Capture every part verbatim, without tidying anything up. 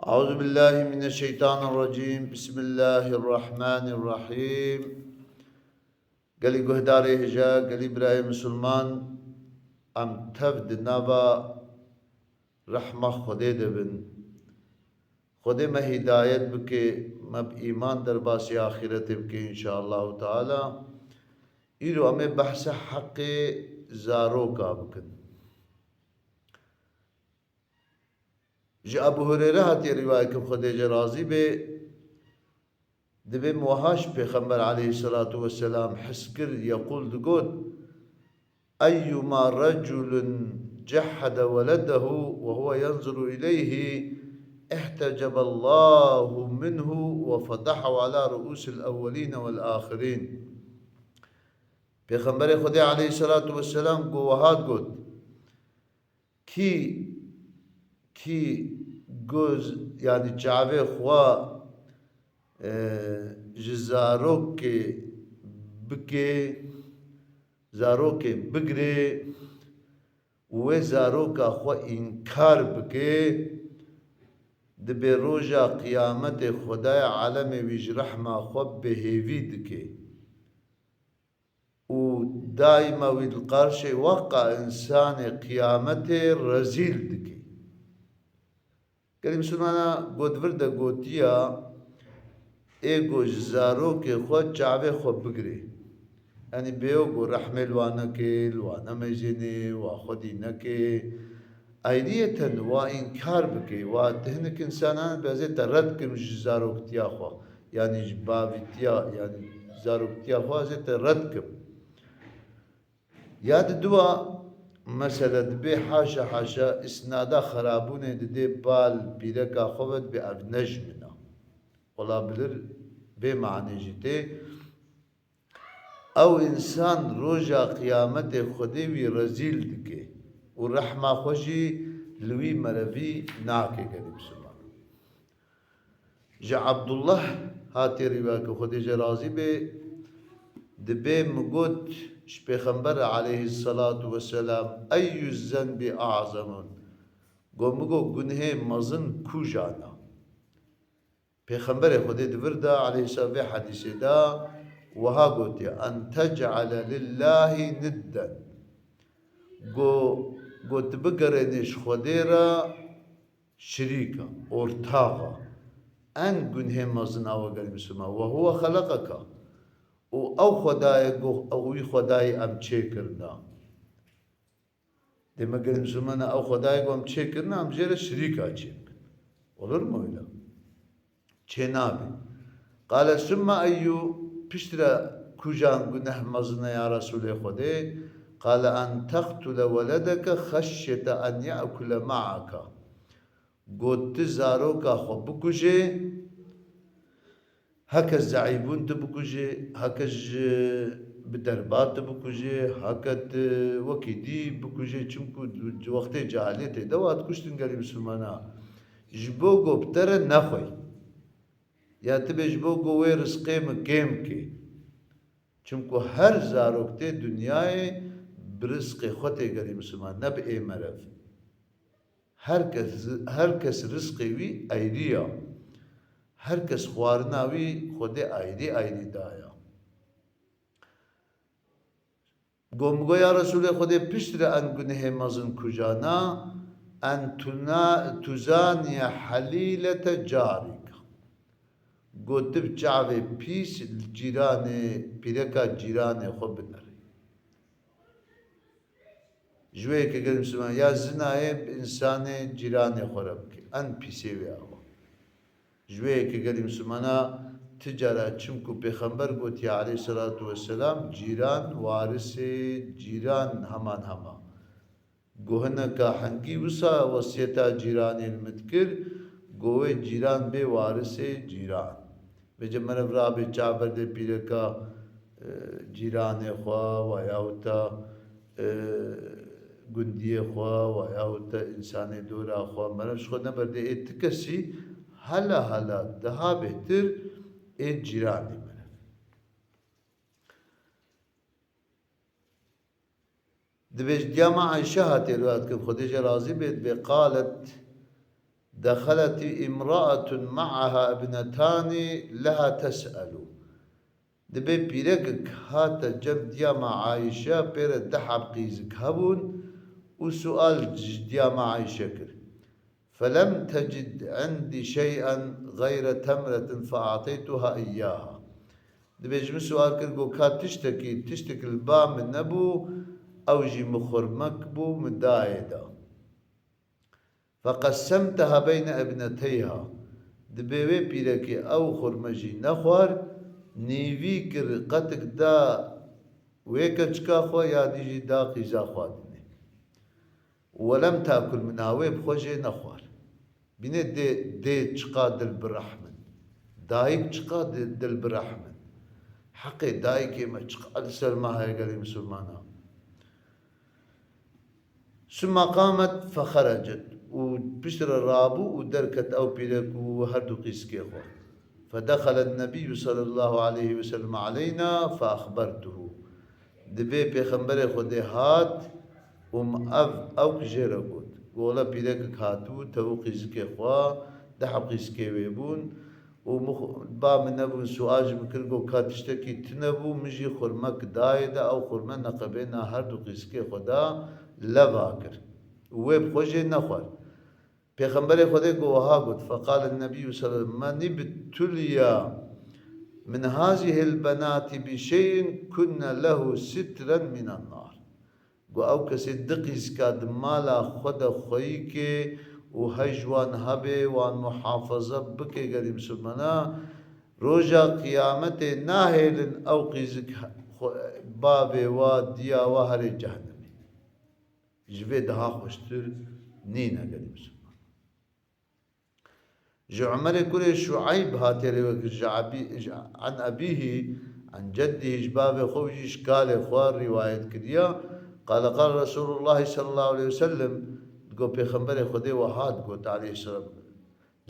أعوذ بالله من الشيطان الرجيم. بسم الله الرحمن الرحيم. Gelî guhdarê hêja, gelî birayê misilman, em tev di nava rehma Xwedê de bin. Xwedê me hîdayet bike, me bi îman derbasî axîretê bike înşaallahu teala. Îro em ê behsa heqê zaroka bikin. Ji Ebu Hureyre hatiye rîwayet kirin, Xwedê jê razî be, dibê wiha ji Pêxember aleyhisselatu vesselam his kir, yeqûl digot, أيما رجل جحد ولده وهو ينظر إليه احتجب الله منه وفضحه على رؤوس الأولين والآخرين. Pêxemberê Xwedê aleyhisselatu vesselam got, wiha got, Kî, kî goz, yanî çavê xwe, e, ji zarokê bike, zarokê bigire û wê zaroka xwe înkar bike, dibê roja qiyametê Xwedaya alemê wî ji rehma xwe bêhêvî dike. û daîma wî li qarşê weqa însanê qiyametê rezîl dike. Gelî misilmana got vir de gotiya, ê got ji zarokê xwe çavê xwe bigirê. Yanî bêyo got rehmê li wan neke, li wan nemejênê, wa xwedî neke. Ayriyeten wa înkar bike, wa hinek însanan bi ez ê te red kim ji zaroktiya xwe, yanî ji bavîtiya, yanî zaroktiya xwe ez ê te red kim. Ya di dua mesele dibê haşa haşa îsnada xerabûnê didê bal pîreka xwe ve dibê ev ne ji min a. Olabilir bê manê jî tê. Ew însan roja qiyametê Xwedê wî rezîl dike û rehma xwe jî li wî merevî nake gelî misilman. Ji Abdullah hatiye rîwayet ke Xwedê jê razî bê, dibê min got ji Pêxember aleyhisselatu vesselam, Eyyü zenbi a'zamun? Got min got gunhê mezin kûjan a? Pêxemberê Xwedê di vir de aleyhisselam vê hedîsê de wiha gotiye, En tec'ale lillahi nidden. Go, go tu bigerênê ji Xwedê re şirîka, ortaxa. En gunhê mezin a we gelî misilman. Ve huwe xelaqeka. Û ew Xwedayê go, ew wî Xwedayê em çêkirina. Dê me gelî misilmana ew Xwedayê ku em çêkirine, em jê re şirîka çêbikin. Olur mu öyle? Çênabe. Qale sümme eyyû, piştre kujan guneh mezin e ya Resûlê Xwedê? Qale en teqtule weledeke xeşyete en ye'kule ma'aka. Got, tu zaroka xwe bikujê, heke zeîbûn tu bikujê, heke ji bi derba tu bikujê, heke tu wekî dî bikujê, çimku di wextê cahiliyetê de wa dikuştin gelî misilmana. Ji bo ku bi te re nexwey. Ya tu bê ji bo ku wê rizqê min kêm kê. Çimku her zarok tê dinyayê bi rizqê xwe tê gelî misilman, ne bi ê merev. Her kes, her kes rizqê wî ayrî ya. Her kes xwarina wî Xwedê ayrî ayrî daya. Got, min got, ya Resûlê Xwedê, piştre en gunehê mezin kujan a? En tuna-, tuzaniye helîlete carîka. Got, tu bi çavê pîs li cîranê, pîreka cîranê xwe binerî. Ji wê yekê gelî misilman ya zinayê bi însanê cîranê xwe re bike. En pîsê wê awa. Ji wê yekê gelî misilmana ti cara çimku Pêxember gotiye aleyhisselatu vesselam, cîran warisê cîran heman hema. Go hineka hingî wisa wesiyeta cîranê li min dikir, go wê cîran bê warisê cîran. Vêce merev rabê çavberdê pîreka, e, cîranê xwe, wa yahûta, e, gundiyê xwe, wa yahûta însanê dora xwe. Merev ji xwe neberdê ê ti kesî, hela hela daha bêhtir ê cîranê merev. Dibê ji diya me Ayşe hatiye riwayet kirin, Xwedê jê razî bê, dibê qalet, دخلت امرأة معها ابنتان لها تسأل. Dibê pîrekek hate cem diyama Ayşe, pê re di heb qîzik hebûn û sual ji diyama Ayşe kir. فلم تجد عندي شيئا غير تمرة فأعطيتها إياها. Dibê ji min sual kir, got, ka tiştekî, tiştek li ba min nebû, ew jî min xurmek bû, min dayê da. فقسمتها بين ابنتيها. Dibê wê pîrekê ew xurme jî nexwar, nîvî kir, qetik da wê keçika xwe, ya dî jî da qîza xwe dinê. ولم تأكل منها, wê bi xwe jê nexwar. Bîne dê, dê çiqa dil bi rehm in. Dayik çiqa di-, dil bi rehm in. Heqê dayikê me çiqa li ser me heye gelê misilmana. ثم قامت فخرجت, û piştre rabû û derket ew pîrek û her du qîzikê xwe. فدخل النبي صلى الله عليه وسلم علينا فأخبرته. Dibê Pêxemberê Xwedê hat û min ev ewk jê re got. Got, wela pîrekek hatibû, tevû qîzikê xwe, di heb qîzikê wê bûn û min xwe, ba min nebûn, sual ji min kir, got, ka tiştekî tune bû, min jî xurmek dayê de, ew xurme neqebêna her du qîzikê xwe da, leva kir û wê bi xwe jê nexwar. Pêxemberê Xwedê got, wiha got, فقال النبي صلى الله عليه وسلم: من ابتلي من هذه البنات بشيء كن له سترا من النار. Got, ew kesê di qîzika di mala xwe de xweyî ke û hej wan hebe, wan muhafaza bike gelî misilmana, roja qiyametê nahêlin ew qîzik xwe-, bavê wa, diya wa herê cehennemê. Ji vê daha xweştir nîne gelî misilman. Ji Umerê kurê Şueyb hatiye rêwekir, ji ebî-, ji, an ebîhî, an ceddîhî, ji bavê xwe û jî ji kalê xwe rîwayet kiriya. Qale qal Resûlullahî sallallahu aleyhi ve sellem, digot Pêxemberê Xwedê wiha digot aleyhisselam,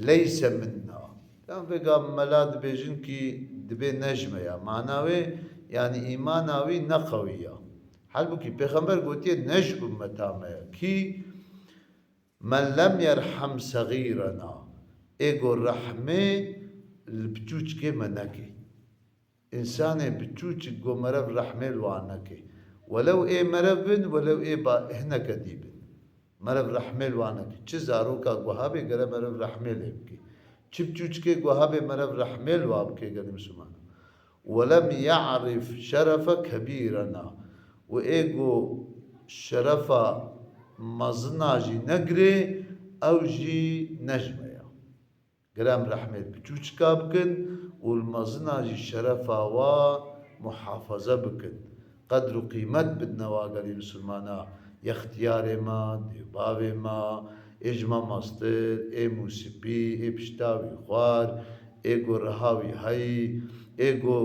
"Leyse minna." Yan vêga mela dibêjin kî dibê ne ji me ya. Mana wê, yanî îmana wî ne qewî ya. Halbûkî Pêxember gotiye ne ji ummeta me ya. Kî "Men lem yerhem segîrena." Ê go rehmê li piçûçikê me neke. Însanê piçûçik go merev rehmê li wan neke. Welew ê merev bin, welew ê ba-, hineke dî bin. Merev rehmê li wan neke. Çi zaroka guha bê gere merev rehmê lê bike. Çi piçûçikê guha bê merev rehmê li wa bike gelî misilman. "Welem ya'rif şerefe kebîrena." Û ê go şerefa mezina jî negirê, ew jî ne ji me ya. Gere em rehmê piçûçika bikin û li mezina jî şerefa wa muhafaza bikin. Qedr û qîmet bidine wa gelî misilmana, yextiyarê me, dê bavê me, ê ji me mestir, ê mûsipî, ê pişta wî xwar, ê go riha wî heyî, ê go,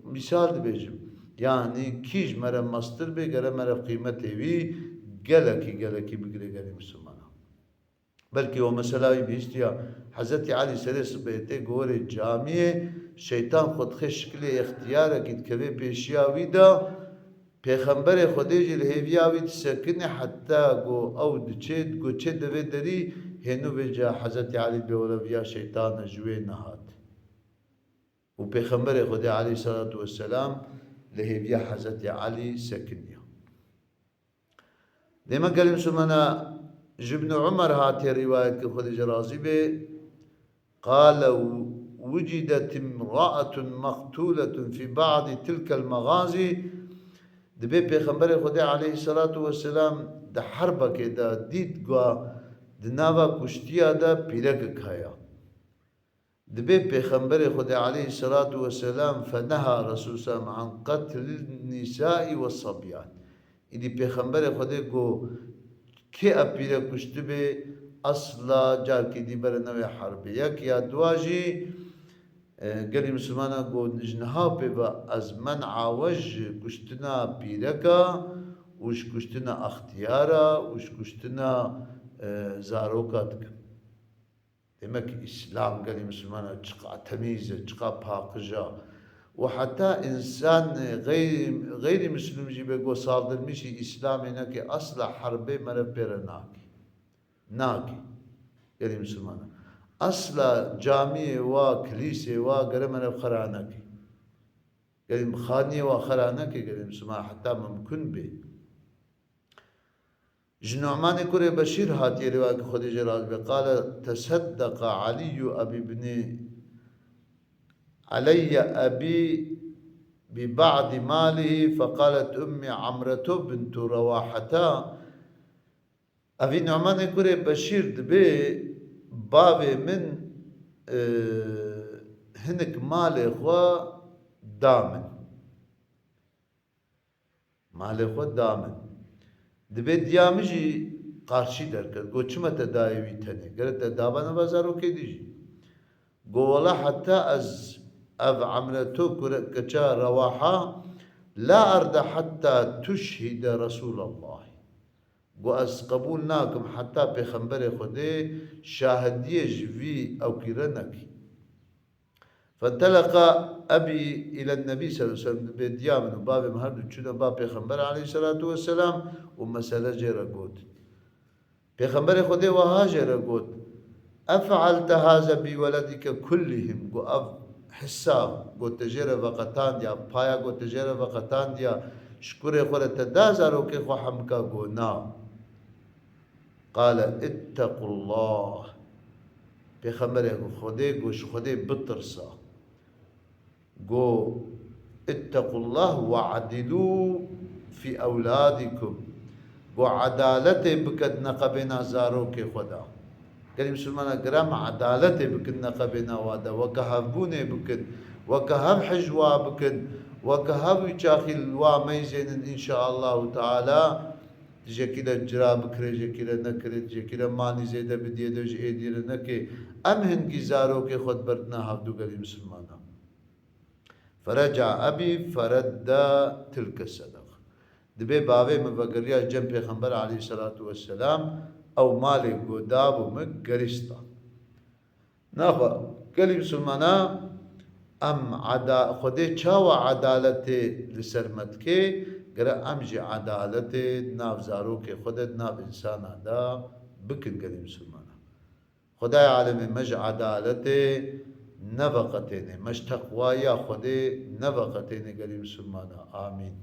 mîsal dibêjim, yanî kî ji me re mestir bê, gere merev qîmetê wî gelekî, gelekî bigire gelî misilmana. Belkî o mesela wî bihîstiya Hezretî Elî serê sibê tê gorê camiyê, şeytan xwe dixê şikilê extiyarekî dikeve pêşiya wî de, Pêxemberê Xwedê jî li hêviya wî disekine heta ku ew diçe, ku çê devê derî, hênû vêca Hezretî Elî bê weleviya şeytan e ji wê nehat. Û Pêxemberê Xwedê aleyhisselatu vesselam li hêviya Hezretî Elî sekiniya. Dême gelê misilmana ji Ibn Umar hatiye rîwayet kir, Xwedê jê razî be, qale, "Wucidet imraetun meqtuletun fi ba'di tilkel megazi." Dibê Pêxemberê Xwedê aleyhisselatu vesselam di herbekê de dît ku di nava kuştiya de pîrekek heye. Dibê Pêxemberê Xwedê aleyhisselatu vesselam, feneha Resul sallam an qetlin nisai ve sabyan. Îdî Pêxemberê Xwedê got, kê ev pîre kuştibe, esla carkê dî bere newê herbê. Yek ya dua jî, e, gelî misilmana got, ji niha pê ve ez men'a we ji kuştina pîreka û ji kuştina extiyara û ji kuştina, e, zaroka dikim. Demek ki Îslam gelî misilmana çiqa temîz e, çiqa paqij e. Û heta însan, e, xeyrî, xeyrî misilm jî be go saldırmışî Îslamê neke, asla herbê merev pê re nake. Nake. Gelî Misilmana. Asla camiyê wa, kilîsê wa gere meriv xera neke. Gelî xaniyê wa xera neke gelî Misilmana heta mimkun bê. Ji Nu'manê kurê Beşîr hatiye rêwayeke Xwedê jê razî be. Qale teseddeqa Aliyyu Ebî bnî aleyye ebî bi ba'di malihî feqalet ummî Amretu bintu Rewaheta. Evî Nu'manê kurê Beşîr dibê bavê min, e, hinik malê xwe da min. Malê xwe da min. Dibê diya min jî qarşî derket. Got, çima te dayê wî tenê? Gere te daba nava zarokê dî jî? Got, wela heta ez ev Emreto kure-, keça Rewaha la arda heta tuşhide Resûlallah. Got, ez qebûl nakim heta Pêxemberê Xwedê şahidiyê ji vî ewkî re nekî. Fenteleqa ebî îlen Nebî sallallahu aleyhi ve sellem, dibê diya min û bavê min her du çûne ba Pêxember aleyhisselatu vesselam û mesele jê re got. Pêxemberê Xwedê wiha jê re got, efealte haze bi weledike kullihim, got, ev hissa, got, te jê re veqetandiya, paya, got, te jê re veqetandiya, ji kurê xwe re te da zarokê xwe hemka? Got, na. Qale ittequllah. Pêxemberê Xwedê got, ji Xwedê bitirsa. Got, ittequllah we'dilû fî ewladikum. Got, edaletê biket neqebêna zarokê xwe de. Gelî Misilmana, gere em edaletê bikin neqebêna wa de. Weke hevbûnê bikin. Weke hev hij wa bikin. Weke hev wî çaxî li wa meyzênin, înşaallahu teala. Jekî de cira bikirê, jekî de nekirê, jekî de manî zêde bidiyê de ji êdî re nekê. Em hingî zarokê xwe dibertina hevdû gelî Misilmana. Fereca ebî feredde tilke sedeqa. Dibê bavê min vegeriya cem Pêxember aleyhisselatu vesselam, ew malê ku dabû min gerîsta. Naxwe, gelî Misilmana, em eda-, Xwedê çawa edaletê li ser me dike, gere em jî edaletê di nav zarokê xwe de, di nav însana de bikin gelî Misilmana. Xwedayê alemê me ji edaletê neveqetêne, me ji teqwaya Xwedê neveqetêne gelî Misilmana. Amîn.